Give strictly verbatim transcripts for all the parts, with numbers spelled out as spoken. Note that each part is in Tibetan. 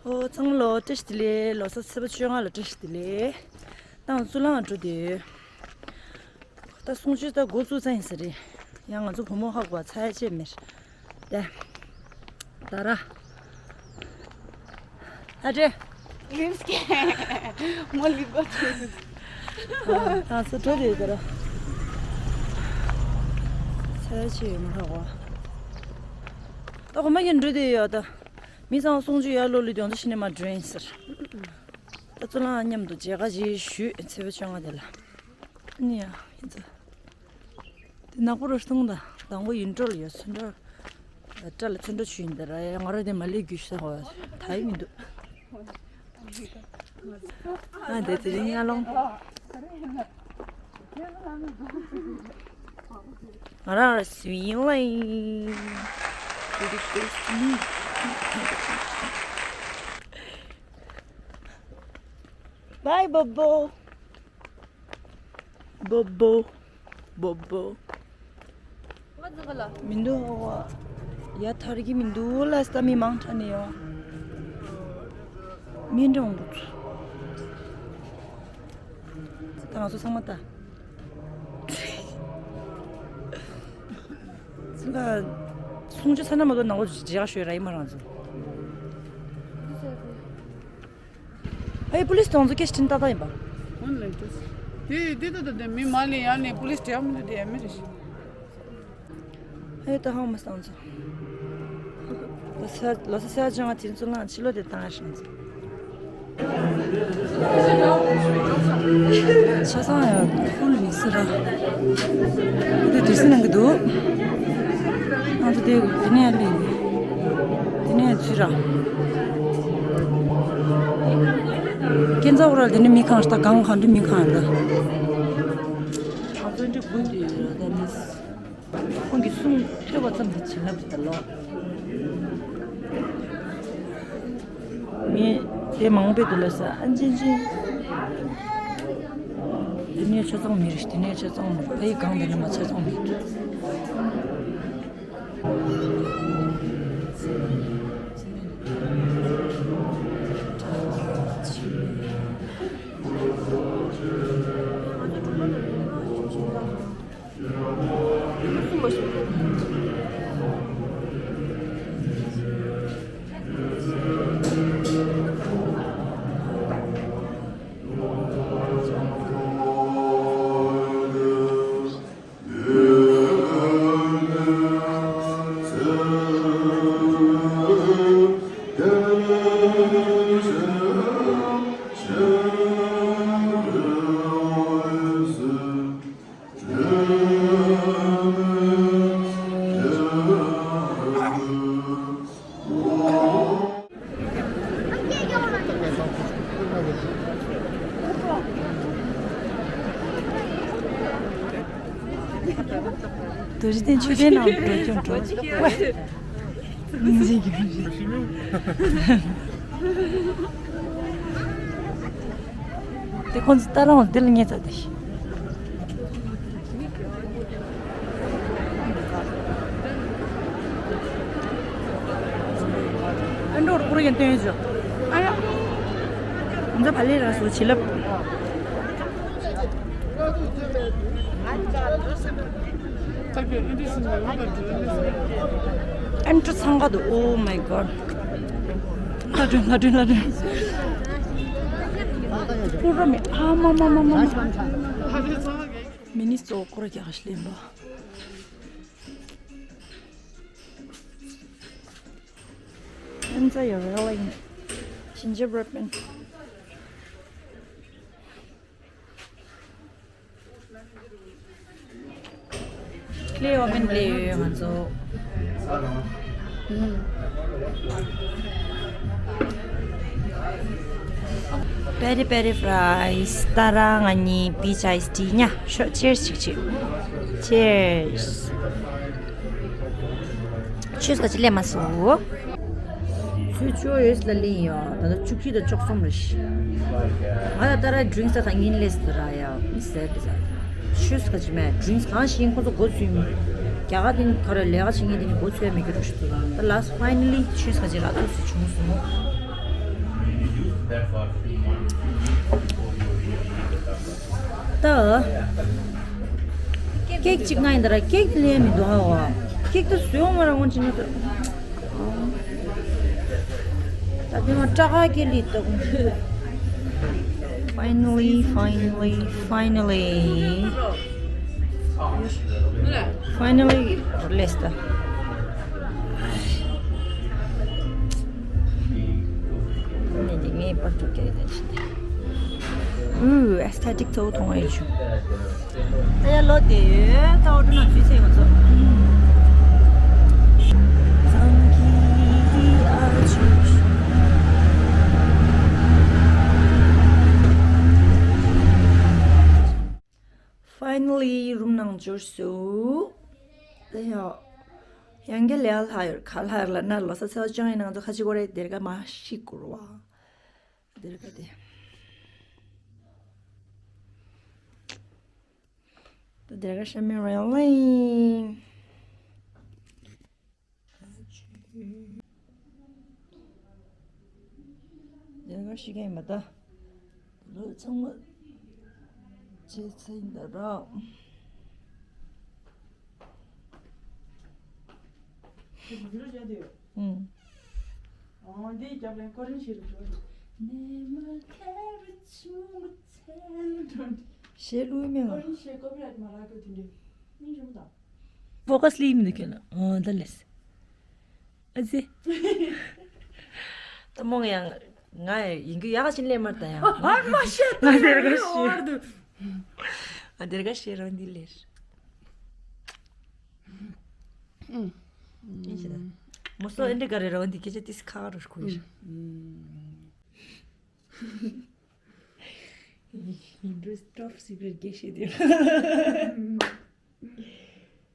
ཨོ་ཚང་མ་ལོ་བཀྲ་ཤིས་བདེ་ལེགས། ལོ་གསར་ཚེས་པ་བཅོ་ལྔ་ལ་བཀྲ་ཤིས་བདེ་ལེགས། ད་ང་ཚོ་གཙུག་ལག་འགྲོ་དུས། ད་གསུང་ཆོས་ད་འགོ་བཙུགས་ཚར་ཡིན་ས་རེད། ཡང་ང་ཚོ་བུ་མོ་ཧ་གོ་ཚ་ཡ་ཅེས་མེར། ད་ད་ར། ཨ་ཏྲེ། ལིབ་སི་ཀེ། མོ་ལིབ་གོ་ཚོད། ད་ཚོ་འགྲོ་དུས་ད་ར། ཚ་ཡ་ཅེས་ཡོད་མ་ཧ་གོ། ད་གོ་མ་གི་འགྲོ་དུས་ཡོད་ད། མི་ཚང་གསུང་ཆོས་ཡར་ལོ་ལི་དོན་དུ་ཤི་ནས་མ་འགྲོ་ཡིན་ཟེར། ད་གཙུག་ལག་མཉམ་དུ་མཇལ་ཁ་ཞིག་ཞུས་ཚེས་པ་བཅོ་ལྔ་དེ་ལ། ཨ་ནི་ཡ་ཡིན་ཙང་། དེ་ནག་པོ་རུ་སྟོང་དང་དང་པོ་ཡིན་འགྲོ་ལ་ཡོད་ཚོན་འགྲོ། སྐྲ་ལ་ཚོན་འགྲོ་ཆུ་ཡིན་ད་ར་ཡ་ང་ར་དེ་མ་ལས་རྒྱུ་ཤ་ཧོ་ད་ཡི་མི་འདུག་ཨ་དེ་དེ་རིང་ཡ་ལོང་། ང་རང་ལ་སུ་ཡིན་ལ་ཡིན། Pretty close to me. Bye, Bobo. Bobo. Bobo. མི་འདུག་ཨོ། ཡ་ཐར་གྱི་མི་འདུག་ལ་ས་མི་མང་དྲགས་ནས་ཡོང་། མི་འདྲ་འོང་འདུག་ད་ང་ཚོ་ཚང་མ་ལྟ། ཚིག་ལ་གསུང་ཆོས་ས་ན་མ་གཏོགས་ནང་ལོགས་རྗེས་ཀ་ཤོད་ར་ཡིན་མ་རང་ཚོ། ཨེ་པུ་ལིས་དང་ཚོ་སྐད་ཆ་དྲིན་ཏག་ཏག་ཡིན་པ། ཧོན་ལེན་ཏུས། དེ་དེ་ད་ད་དེ་མི་མ་ལེ་ཡང་ནས་པུ་ལིས་དྲེག་མི་འདུག་དེ་ཡ་མི་རེ་ཞིག་ཨེ་ད་ཧང་མ་སང་ཚོ། ལོ་ས་ལོ་ས་ས་ཅང་ང་དེ་ཚོ་ལང་ཕྱི་ལོ་དེ་བཏང་ཡ་ཤང་ཚོ། ཆ་ཚང་ཡང་ཕུལ་མི་སྲིད་ར། དེ་དུས་སུ་ནང་གི་འདུག་ང་ཚོ་དེ་དེ་ནས་ལིང་། དེ་ནས་ཚུར་ར། ཀན་ཚ་འུ་ར་དེ་ནས་མི་གང་ཞིག་ད་གང་གང་དུ་མི་གང་ར། ང་ཚོ་འདི་དགུ་དེ་ར་ད་མི། ཁོང་གི་གསུང་ཐོས་པ་ཙམ་གྱིས་བྱིན་རླབས་དེ་ལོག་མི་དེ་མང་པོས་དེ་ལ་ས་ཨན་ཅིན་ཅིན། དེ་ནས་ཆ་ཚང་མི་རིགས་དེ་ནས་ཆ་ཚང་མི་རིགས་ཕ་ཡི་གང་དེ་ནས་མ་ཆ་ཚང་མི་རིགས། རྡོ་རྗེ་གདན་མཆོད་རྟེན་ནང་འགྲོ་སྐྱོང་འགྲོ། སྙིང་རྗེ་རྒྱུ་རེད། དེ་ཁོང་ཚོ་ལྟ་རང་དེ་ལ་ངེས་ཚ་དེ། ཨ་འགྲོ་རུ་ཀུ་རུ་ཡན་སྟོན་བྱོས། ཨ་ཡ། ང་ཚོ་བ་ལེ་ར་སུ་བྱིན་རླབས། ཨན་ཀྲི་འཚང་ཁ་འདུག Oh my god. ལྷ་སྒྲོན་ལྷ་སྒྲོན་ལྷ་སྒྲོན། ཀུ་ར་མི་ཨ་མ་མ་མ་མ་མ། མི་ནི་གཙོ་བོ་ཀུ་ར་རྒྱག་ཤི་ལེན་པ། Enjoy your railing. Gingerbread man. Clay oven ལས་ཡོད་ང་ཚོ། Peri peri fries ད་ར་ང་གཉིས་peach iced tea ཉ་ཤོ། Cheers ཅིག་བྱེད། Cheers. ཆོས་ཁ་ཅིག་ལས་མ་སོ། ཚོས་བཅོ་ཡོད་ལ་ལེན་ཡོད། ད་ལྟ་བཅུ་གཅིག་དང་བཅུ་གསུམ་རེད། ང་ལ་ད་ར་drinks ད་ཉིན་ལས་སུ་ར་ཡ་མི་ཟེར་གི་ཟེར། ཆོས་ཁ་ཅིག་མེད། drinks གང་ཞིག་ཁོ་ཚོ་འགོ་ཚུགས་མི། རྒྱ་གར་དེ་ཁ་ར་ལས་ཀ་བྱེད་མཁན་དེ་ནི་འགོ་ཚུགས་ཡ་མི་གི་རུ་ཞིག་འདུག་ད་last finally ཆོས་ཁ་ཅིག་ར་ཐུག་སུ་བྱུང་སོང་། ད། ཀེག་ཅིག་ང་ཡིན་ད་ར་ཀེག་ལས་མི་འདུག་ཧ་བ། ཀེག་ད་བཟོས་ཡོང་མ་ར་ངོ་ཅི་ན་ད། ད་དེ་མ་སྐྲ་ཁ་ཀེ་ལི་ཏོག Finally, finally, finally. Finally, released. ནས་འདི་ངའི་པར་ཐུག་ཀྱི་རེད་ཞེས་ཏེ། ཨུ། aesthetic ཐོག་མཐོང་ཡོད་ཆུ། ད་ཡ་ལོ་དེ་ཡོད་ད་འོ་འདྲ་ན་ཚུལ་ཚད་ང་ཚོ། Finally room ནང་འབྱོར་སོང་། ད་ཡང་། ཡང་ག་ལ་ལྷག་ཡོད་ག་ལྷག་ཡོད་ལ་ན་ལོ་ས་ཚེ་བ་ཅང་ཡིན་ནང་དུ་ཁ་ཅིག་གོ་རེ་དེར་ག་མ་ཤི་གུར་བ། དེར་ག་དེ། ད་དེར་ག་ཤ་མེ་རེ་ལིང་། དེ་ག་ཤི་ག་ཡིན་པ་ད། ལོ་ཚང་མ་བྱས་ཚེ་ཡིན་ད་ར། ཨང་། འདི་རྒྱབ་ལ་ཀོ་རིན་ཤེས་རུ་འགྲོ། ནེ་མ་ཁེ་རི་ཆུང་ཚེ་འགྲོ། ཞེས་ལུས་མེད་ལ། ཀོ་རིན་ཤེས་ཀོ་པི་རའེ་ཊི་མ་རག་གི་དེ་འདྲ། སྙིང་རྗེ་མོ་དང་། ཕོ་ཀ་སི་ལི་མི་འདུག་ཁྱོད་ལ། ཨོ་ད་ལེས། ཨ་ཙི། ད་མོ་ཡང་ང་ཡིན་རྒྱུ་ཡག་ཕྱིན་ལས་མར་ད་ཡང་། ཨ་མ་ཤེས་ད་ང་དེར་ག་ཤེས། ཨ་དེར་ག་ཤེས་རང་འདི་ལེར། ཨིན་ཤེས་ད། མོ་སོ་ཨེ་འདྲ་ག་རེ་རང་འདི་སྐད་ཆ་ཏིས་ཁ་རུ་ཁུ་ཡིན། ཡིན་འགྲོ་top secret དགེ་བཤེས་དེ།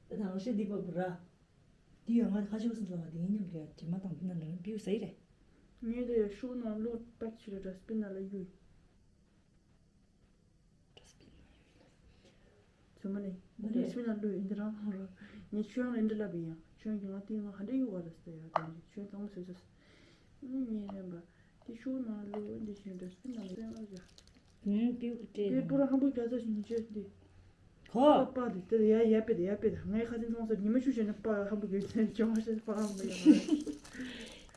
ད་ནང་བཤད་འདི་པ་བུ་ར། འདི་ཡང་ང་ཁ་ཕྱོགས་སུ་ལ་དེ་ཡིན་སྙམ་རེད་དྲི་མ་དང་དེ་ན་ལ་བིའུ་ཟེར་རེད། ངས་དེ་ཡ་ཤུགས་ནང་བླུགས་པ་ཕྱི་རེ་dustbin ནང་ལ་གཡུག་ཚོད་མ་ནི་མ་རེད། dustbin ནང་བླུགས་ཡིན་འདི་རང་ཧང་རོ། ངས་ཆོས་ཡང་ལ་འདི་ལབ་ཡིན་ཡང་ཆོས་ཀྱི་ང་དེ་ང་ཧ་འདྲེ་གཡུག་བ་རེད་ཟེར་ཡ་དེ་འདྲ་ཆོས་གཙང་མ་བཟོས་ཟེར། ངས་རན་པ། དེ་ཤུགས་ནང་ལོ་འདི་བཞིན་འདྲ་སུ་ནང་ལ་སེམས་ཨ་ཡ། ཨུམ་པིའུ་ཀུ་ཏྲེ། དེ་པུ་ར་ཧམ་པུ་རྒྱ་ཚ་ཞིག་ཉི་ཆོས་འདི། ཧོ། པ་པ་དེ་དེ་ཡ་ཡ་པེ་དེ་ཡ་པེ་དེ་ངའི་ཁ་སེམས་ཚོང་ས་ཉི་མ་ཤུ་ཞོན་ནས་པ་ཧམ་པུ་གྱོན་ཚན་ཅོང་ཤེས་པ་ཧམ་པུ་ཡ།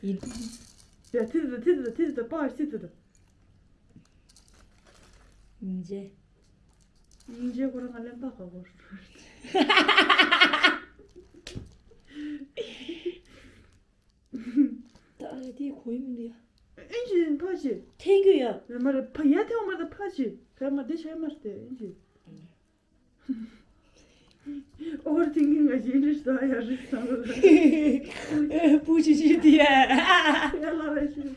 ཡིན། ཡ་ཐི་ཐི་ཐི་ཐི་ཐི་ཐི་པ་ཤི་ཐི་ཐི། ཡིན་ཅེ། ཡིན་ཅེ་ཁོ་རང་ང་ལེན་པ་ག་གོ། ད་ཨ་རེ་དེ་གོ་ཡི་མི་འདུག་ཡ། ཨེ་ཅི་ཕ་ཅི། ཐེང་ཀུ་ཡ། རེ་མ་རེ་ཕ་ཡ་ཐེང་མ་ད་ཕ་ཅི། ཁ་མ་དེ་ཤ་མ་སྟེ་ཨེ་ཅི། Overthinking ང་ཅི་རིས་ད་ཡ་རིས་ད་ལ། ཨེ་པུ་ཅི་ཅི་དེ་ཡ། ཡ་ལ་རེ་ཅི།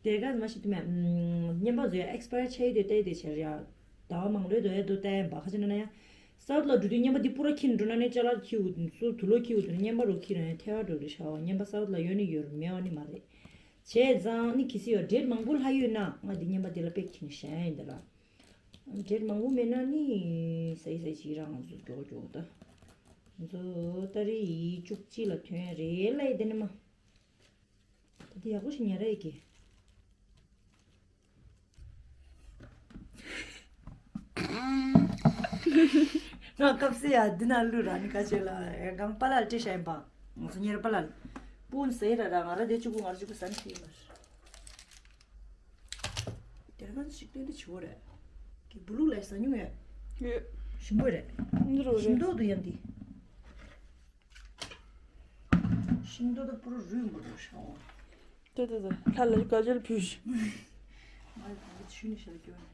དེ་ག་མ་ཤི་དུ་མེ། ཉན་པ་ཟོས་expire ཆེ་དེ་ཏེ་དེ་ཆེ་ཡ། ཟླ་བ་མང་པོའི་དོ་ཡ་དུ་བསྟན་པ་ཁ་ཅིག་ན་ན་ཡ། སའུ་ཐི་ལ་འགྲོ་དུས་རྔན་པ་འདི་པུ་ར་ཁྱི་འགྲོ་ན་ནི་ཅ་ལག་ཁྱི་འུ་སུ་དུ་ལོ་ཁྱི་འུ་དུ་རྔན་པ་རུ་ཁྱི་ར་ཡ་ཐལ་བ་འགྲོ་རི་ཤ་བ་རྔན་པ་སའུ་ཐི་ལ་ཡོད་ནི་ཡོད་རུ་མེད་བ་ནི་མ་རེད། བྱས་ཙང་ནི་གི་སི་ཡོད་འབྲེལ་མང་པོ་ལྷ་ཡོད་ན་ང་འདི་རྔན་པ་འདི་ལ་པེག་ཁྱི་ནི་ཤ་ཡིན་འདི་ལ། འབྲེལ་མང་པོ་མེད་ན་ནི་ས་ཡི་ས་ཡི་ཅི་རང་ང་ཚོ་མགྱོགས་མགྱོགས་ད། ང་ཚོ་ཏ་རི་ཡི་བཅུ་གཅིག་ལ་ཐོན་རེད་ལ་ཡི་དེ་ནི་མ། ད་དེ་ཡག་པོ་ཞིག་ཉར་ཡ་གི། ང་སྐབས་སུ་ཡ་འདི་ན་ལུས་ར་ནི་ཁ་ཆེ་ལ་ཡ་གང་པ་ལ་ལ་ཏྲེ་ཤ་ཡིན་པ། ང་ཚོ་ཉེར་པ་ལ་ལ། སྤུན་ཟེར་ར་ར་ང་ར་དེ་གཅིག་པུ་ང་ར་གཅིག་པུ་ཟ་ནི་ཤི་ཡིན་པ། དེར་གང་ཞིག་སྟོན་དུ་ཆུ་བོ་རེད། གི་བུ་ལུག་ལ་ཟ་མྱོང་ཡ། ཡོད། ཞིམ་པོ་རེད། འདི་རུ་རེད། ཞིམ་མདོག་ཏུ་ཡང་འདི། ཤིང་ཏོག་དང་པུ་རུ་རུས་མ་རུ་ཤོང་། ཏེ་ཏེ་ཏེ་ལྷ་ལ་དགའ་སྐྱེལ་ཕུལ་ཞིག་ང་ཡི་བུ་ཆུ་ནི་ཤར་སྐྱོ་ནས།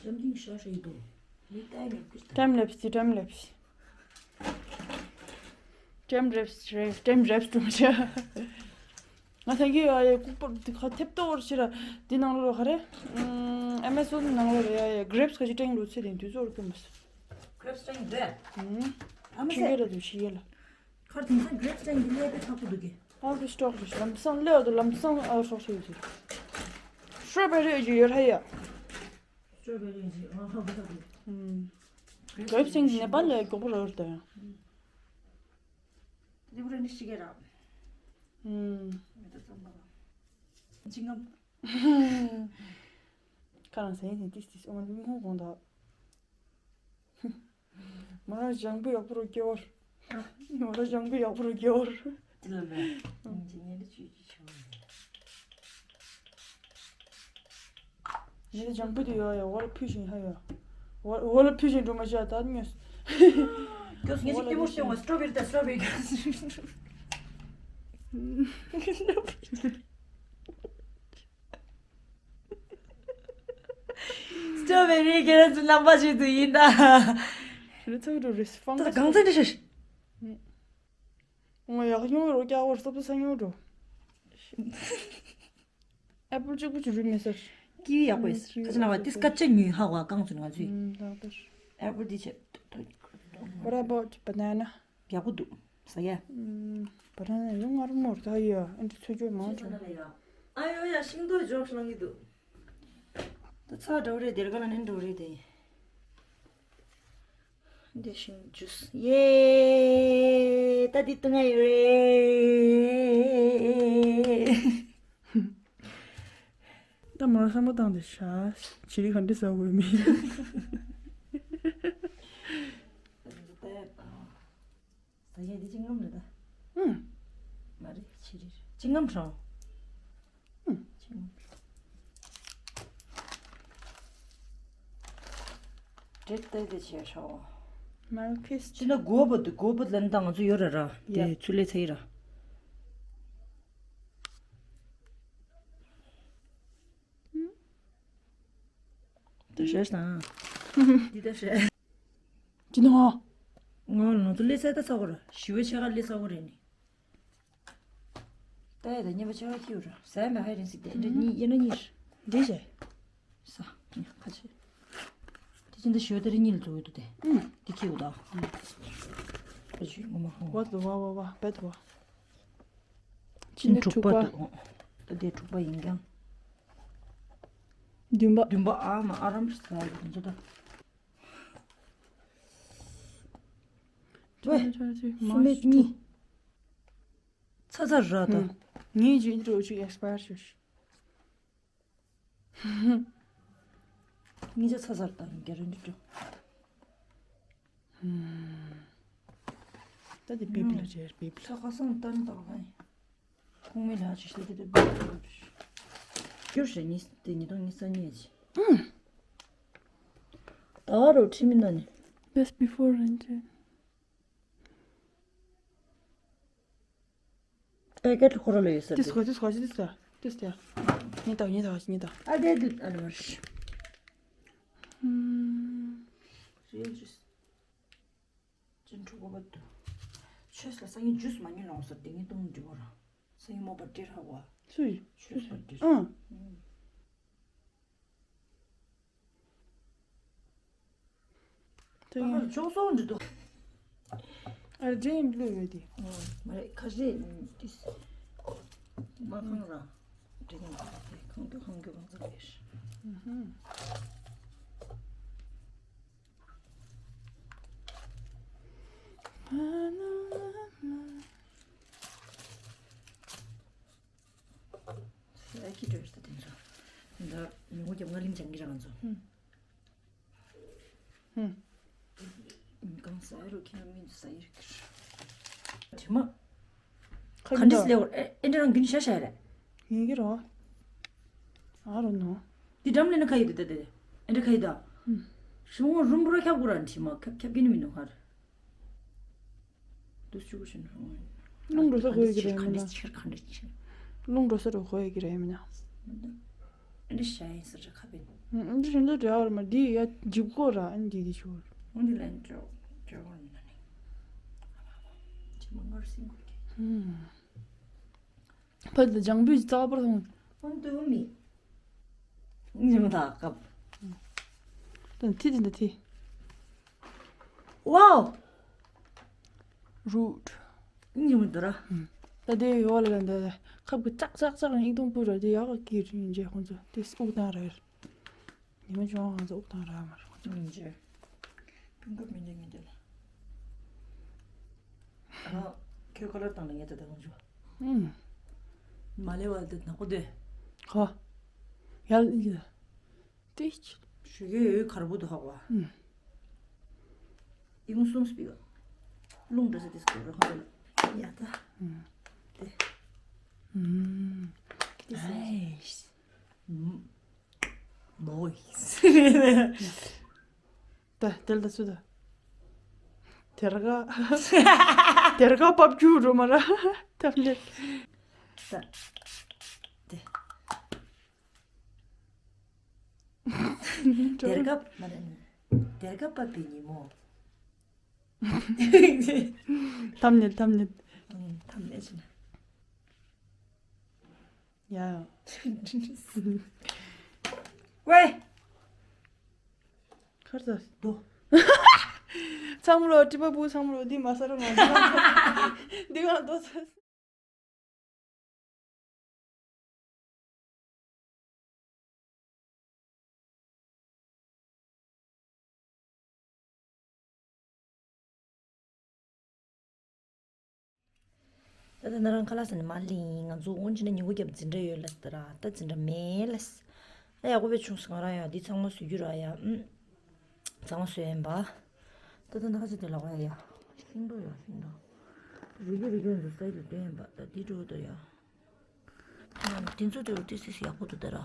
འཇམ་ཐིང་ཤར་ཤར་ཡི་དོ། མི་ལྟ་ཡི་ངབ་ཀྱི་ལྟ། ཊེམ་ལེབས་ཊེམ་ལེབས། ཊེམ་རེབས་རེ་ཊེམ་རེབས་ཏུ་མ་བྱ། ང་ཐང་གི་ཡ་ཡ་ལྐུགས་པར་འདི་ཁ་ཐེབས་ཏོ་བར་ཕྱིར་ར་འདི་ནང་ལོ་ག་རེ། ཨམ་ཨེ་ཟོན་ནང་ལོ་ར་ཡ་ཡ་གྲེབས་ཁ་ཅིག་ཊེང་ལུ་ཚེ་དེང་དུས་ཚོར་སྐྱོ་མ་སོང་། Crepes ཅན་རེད། ཨ་མ་ཆུ་ཡོད་ཟེར། ར་དུ་ཤི་ཡོད་ལ། ཁར་དེང་སང་grapes ཅན་གྱི་ཀླད་པའི་ཐག་པོ་འདུག་གི། out of stock རེད། ལམ་སང་ཀླད་འོག་ཏུ་ལམ་སང་out of stock ཡོད་ཟེར། strawberry ཡོད་ཀྱི་ཡོད་ཧ་ཡ། strawberry ཡོད་ཀྱི་ཨ་ཧ་གོ་ཐག་འདུག grapes ཅན་གྱི་ནེ་པཱལ་ལ་མགྱོགས་པོ་རག་རེད་ད་ཡང་། དེ་པུ་ར་ནི་ཤི་གེ་ར། མེ་ཏོག་ཙམ་པ་ལ། ཅི་ངམ། ཁ་རང་ཟས་ནས་ཏིས་ཏིས་ཨོ་མ་མི་ཁོང་དགོངས་དག། མོ་རང་ལྗང་བུ་ཡག་པོ་རུ་སྐྱོར། མོ་རང་ལྗང་བུ་ཡག་པོ་རུ་སྐྱོར། ཅི་ལ་མེད། ཅི་ཉན་ལ་ཅི་ཅི་ཆོ། ངས་ལྗང་བུ་དེ་ཡོད་ཡ། འོ་ལ་ཕུད་བཞིན་ཧ་ཡོད། འོ་འོ་ལ་ཕུད་བཞིན་འགྲོ་མ་བྱ་ད་ཉོས། ངས་ཅིག་ལྟད་མོ་ཤེས་འོང་། སི་ཊོ་བེ་རི་དང་སི་ཊོ་བེ་རི། སི་ཊོ་བེ་རི་ཁྱེད་རང་ཚོ་རྣམ་པ་ཞིག་ཏུ་ཡིན་ད། ཁྱེད་རང་ཚོ་རུ་རེས་ཕང་ད་གང་ཚན་འདྲི་ཤེས། ང་ཡག་ཉུང་རོ་རྒྱག་བར་སོབ་ས་ཉུང་འགྲོ། ཨེ་པལ་གཅིག་པུ་ཅིག་རུལ་མེད་ཟེར། ཀི་ཝི་ཡག་པོ་ཡོད་ཟེར། ཁ་ཅིག་ན་བ་ཏིས་སྐད་ཆ་ཉུལ་ཧ་བ་རྐང་ཚུན་ང་ཚོས། ཨེ་པལ་འདི་བྱས། What about banana? ཡག་པོ་འདུག་ཟ་ཡ། ཨམ། banana ཡང་མངར་མོ་རེད་ད་ཡ། ཨ་འདྲ་ཚོད་སྐྱོ་མང་བྱུང་། ཨ་ཡོ་ཡ་ཤིང་ཏོག་འཇོག་ལང་གི་འདུག་ད་ཚ་འགྲོ་རེད་དེར་ག་ལ་ནི་འགྲོ་རེད་དེ། འདི་ཤིང་ཇུས་ཡེ། ད་འདི་བཏུང་ཡ་ཡོད་རེད། ད་མར་བསམ་བློ་བཏང་སྟེ་ཤ་ཆི་རི་ག་འདྲ་ཟ་དགོས་མིན། ཟ་ཡས་འདི་ཅི་ངམ་རེད་ད། ཨུམ། མ་རེད་ཆི་རི་རེད་ཅི་ངམ་ཧྲང་། ཨུམ། ཅི་ངམ་ཧྲང་། འདྲེ་ལྟ་དེ་བྱས་ཧྲའོ། མར་ཁིས་ཅི་ན་གོ་བ་འདུག་གོ་བ་ལན་ད་ང་ཚོ་ཡོད་ར་ར་དེ་ཡ། ཚུར་ལས་ཚ་ཡི་ར། ད་ཤེས་དང་། འདི་ད་ཤེས། ཅི་ནོ། ང་ལོ་ཚོ་ལས་ཚད་ད་ཚ་གོ་ར་ཞི་བའི་ཆ་ག་ལས་ཚ་གོ་རེད་ནི། ད་ཡ་ད་ཉེ་བ་ཆ་ག་ཁྱིའུ་ར་ཟ་ཡ་མེད་ཧ་རིན་སི་དེ་འདྲ་གཉིས་ཡིན་ན་གཉིས། འདི་ཞེ། ས། ཁ་ཆེ། དེ་ཅི་འདི་ཞོ་དེ་རིང་གཉིས་ལ་འཛུགས་ཡོད་དུ་དེ། ཨུམ། དེ་ཁྱིའུ་ད། ཨ་ཞུ་ངོ་མ་ཧོ། What the wow wow wow bad wow. ཅི་ནི་དྲུག་པ་འདུག་ད་དེ་དྲུག་པ་ཡིན་ཀྱང་། བདུན་པ། བདུན་པ་ཨ་མ་ཨ་རམ་ས་ཡི་འཛུགས་ད། ཝེ། སུམ་མེད་གཉིས། ཚ་ཚ་ར་ད། ངས་ཇི་འདྲ་ཅིག་ཨེག་སི་པ་ཡར་ཞུ་ཞུ། ངས་ཇ་ཚ་ཚ་ར་ད་རྒྱ་ར་འདི་འགྲོ། ད་དེ་བིབ་ལ་རེར་བིབ་ལ། ས་ཁ་སང་བཏང་དང་ལ། ཁོང་མི་ལ་ཅི་ཤེས་དེ་དེ་བིབ་ལ། སྐྱུར་ཞེ་ཉིས་དེ་ཉིས་སྟོང་ཉི་ཤུ་རྩ་གཉིས་ཀྱི། ད་རོ་ཁྲི་མི་ན་ནི། Best before རན་ཅན། ཨེ་ཀེ་ཁོ་ར་ལ་ཡོད་ཟེར་ཏིས་ཏེ། ཁོ་ཏིས་ཁོ་ཏིས་ཏེ་ཏིས་ཏེ། ཉི་ཏག་ཉི་ཏག་ཉི་ཏག་ཨ་དེ་དེ་ཨ་ལ་མར་ཤི། ཧུམ། རེད་ཅིས། ཅིན་ཕྲུ་གུ་བ་དུ། ཆོས་ལ་སང་ཉིན་ཇུས་མ་ཉོས་ལོང་ཟེར་ཏེ་ངས་བཏུང་འདྲི་བ་ར། སང་ཉིན་མོ་པ་ཏྲེ་ར་བ། སུ་ཡི། ཆོས་ལ་ཏྲེ། ཨང་། དེ་ཡིན། ཨ་ལ་ཅོག་ཙོག་འདྲི་འདུག་ཨ་ལ་ཇེ་ཡིན་བླུགས་ཡོད་དེ། མ་རེད་ཁ་ཤས་ཏིས། མ་ཁང་ར། དེ་ཡིན་ཁང་རྒྱུ་ཁང་རྒྱུ་གང་ཚ་རེད། ཨུ་ཧུ། ཨ་ཁྱི་འདྲ་ཡོད་ས་དེ་ཚོ། འདི་ལོ་ངོ་རྒྱབ་ང་ལིམ་ཅང་གི་རང་ཚོ། ཧུམ། ཧུམ། གང་ཟ་ཡི་རོ་ཁྱི་ན་མིན་ཟ་ཡི་རིགས། དྲི་མ། ག་འདྲ་སླེབས་འོ་ཨེ་ཨེ་འདྲ་རང་རྒྱུན་ཤ་ཤ་རེད། ཡིན་གྱི་རོ། ཨ་རོ་ནོ། འདི་འགྲམ་ལས་ན་ཁ་ཡི་དེ་དེ་དེ། ཨེ་འདྲ་ཁ་ཡི་ད། ཧུམ། ཤོང་ངོ་རུམ་ར་ཁྱབ་གུ་ར་དྲི་མ་ཁྱབ་ཁྱབ་ཀྱི་ནི་མི་འདུག་ཧར། དུ་ཆུ་བཞིན་རུང་། རླུང་འགྲོ་ས་གོ་ཡི་གི་རེད་མིན་ན། ཁ་འདྲ་ཆེར་ཁ་འདྲ་ཆེར། རླུང་འགྲོ་ས་རུ་གོ་ཡི་གི་རེད་མིན་ན། འདི་ཤ་ཡིན་ཟེར་ཁ་བའི། འདི་བཞིན་དུ་འདྲ་བར་མ་འདི་ཡ་འཇིབ་གོ་ར་ཨན་འདི་འདི་ཆུ་བར། འོན་ཏེ་ལན་འགྲོ་འགྲོ་བར་མིན་ན་ནི། ཅི་མ་ངར་སིང་གོ་གི། ཕ་དེ་ལྗང་བུས་རྩ་བར་སོང་། འོན་ཏེ་འུ་མི། ཉི་མ་ཐག་སྐབས། དེ་ཐི་དེ་འདི་ཐི། Wow! Rude. ཉི་མ་འདི་ར། ད་དེ་ཡོ་ལ་ལ་འདི་ཁབ་ཀྱི་ཙག་ཙག་ཙག་ཡིན་གཏོང་པོ་ར་དེ་ཡག་གི་རིན་རྗེས་ཁོང་ཚོ་དེ་དབུགས་བཏང་ར་ཡོད། ཉི་མ་བྱུང་ང་ཚོ་དབུགས་བཏང་ར་མ་ར་ཁོང་ཚོ། རིན་རྗེས། སྤུན་ཀ་མི་འདྲ་ངེས་འདྲ་ལ། ཨ། ཁྱོད་ཁ་ལར་བཏང་ལ་ངས་ད་ལྟ་ཁོང་ཚོ། ཨུམ། མ་ལེ་བ་དེ་ནག་པོ་དེ། ཁོ། ཡར་ལ་ཡ། ཏིག་ཞུ་གི་ཡོད་གར་བུ་དུ་ཧོག་བ། ཨུམ། ཡུང་སུམ་སྤི་ག་ལུང་འདྲ་ས་ཏིས་གོ་ར་ཧོག་ལ། ཡ་ད། ཨུམ། ཏེ། ཨུམ། ཏིས། ཨེ། ཨུམ། མོ་ཡིས། ད་དེ་ལ་ད་ཚུ་ད། དེར་ག་དེར་ག་པབ་ཇུ་རུ་མ་ར། ཐབ་ལེ། ད། དེ། དེར་ག་མ་ར་ནི། དེར་ག་པབ་པའི་ཉིན་མོ། ཐབ་ལེ་ཐབ་ལེ། ཐབ་ལེ་ཆེ་ན། ཡ། ཝེ། ཁར་ད་དོ། ཚང་མ་ལོ་ཀྲི་པ་བུ་ཚང་མ་ལོ་འདི་མ་ས་ར་མ་འདི་མ་འདི་མ་དོ་ཚ། ད་ལྟ་ན་རང་ཁ་ལག་ཟ་ནས་མ་ལིང་ང་ཚོ་འོན་ཅི་ན་ཉིན་གུང་རྒྱབ་འཛིན་གྲྭ་ཡོད་ལ་ཟེར་ར། ད་འཛིན་གྲྭ་མེད་ལ་ཟེར། ཨ་ཡག་པོ་བས་བྱུང་སོང་ང་རང་ཡང་འདི་ཚང་མ་བཟོ་རྒྱུ་ར་ཡ། ཨུམ། ཚང་མ་བཟོས་ཡིན་པ། ད་ལྟ་ན་ཁ་ཅིག་དེ་ལ་བ་ཡ་ཡ། ཤིང་ཏོག་ཡ་ཤིང་ཏོག་རིག་རིག་འཛུགས་ས་ཡོད་དོན་ཡིན་པ་ད་འདི་འགྲོ་ད་ཡ། ང་འདི་ཚོ་དེ་རུ་ཏི་སི་སི་ཡག་པོ་འདུག་ད་ར།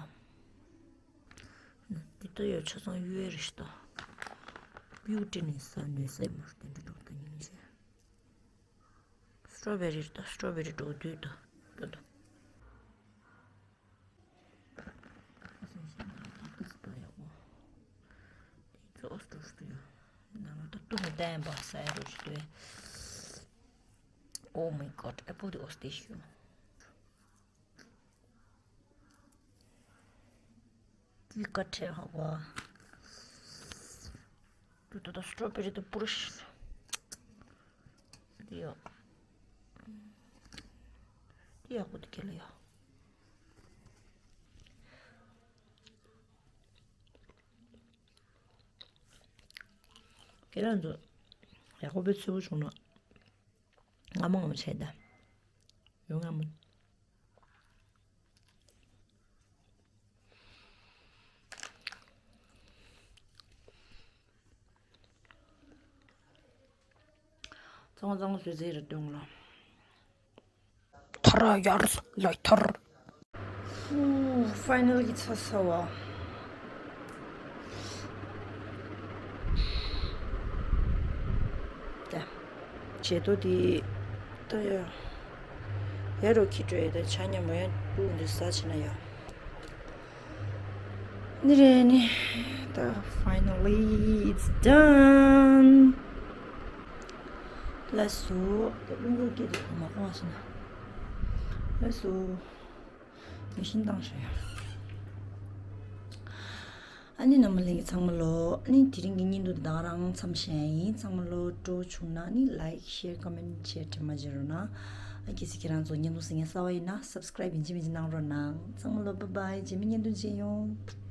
འདི་ལྟ་ཡོད་ཆ་ཚང་གཡུ་ཡས་རེད་ཤི་ད། བིའུ་ཏི་ནི་ས་ནུས་ས་མ་རེད་དེ་འདྲ་འགྲོ་ད་ཉིན་ཅེ། སི་ཊོ་བེ་རི་ད་སི་ཊོ་བེ་རི་འགྲོ་དུས་ད་ད་ད། Oh my god, apple is delicious. ཀི་ཀ་ཁྲེ་ཧ་བ། ཏུ་ཏུ་ཏུ་སི་ཊོ་བེ་རི་ཏུ་པུ་རུ་ཤི། ཡ། ཡག་པོ་འདུག་ཁྱེད་ལ་ཡ། ཁྱེད་རང་ཚོ་ཡག་པོ་དཔེ་འཚོལ་བོ་བྱུང་ན། ང་མོ་ང་མོ་བྱས་ད། ཡོང་ང་མོ། ཚང་མ་ཚང་མ་བཟོས་ཚེ་རེ་སྟོན་ལ། ཐར་ཡར་ལ་ཐར། ཧུ། ཕའི་ནལ་གི་ཚ་ཚ་བ། ད། བྱེད་དོ་དེ། ད་ཡ། ཡ་རོ་ཁྱི་དྲོད་ད་ཆ་མཉམ་མོ་ཡ་སྤུ་འདི་ཟ་ཕྱི་ན་ཡ། ནི་རེ་ནི། ད། Finally, it's done. ལགས་སོ། ད་རླུང་འཁོར་སྐད་དུ་མ་གཏོང་བ་ཞིག་ན། ལགས་སོ། མི་ཤིན་ཏང་ཧྲ་ཡ། ཨ་ནི་རྣམ་པ་ལྷན་རྒྱས་ཚང་མ་ལོ། ཨ་ནི་དེ་རིང་གི་བརྙན་ཐུང་འདི་ད་ག་རང་མཚམས་བཞག་ཡིན། ཚང་མ་ལོ་སྤྲོ་བྱུང་ན་ནི་like, share, comment, share དྲི་མ་བརྗེད་རོགས་གནང་། ཨ་གལ་སྲིད་ཁྱེད་རང་ཚོ་བརྙན་ཐུང་གཟིགས་མཁན་གསར་པ་ཡིན་ན་subscribe ཡིན་གཅིག་མིན་གཅིག་གནང་རོགས་གནང་། ཚང་མ་ལོ་bye bye. རྗེས་མའི་བརྙན་ཐུང་མཇལ་ཡོང་།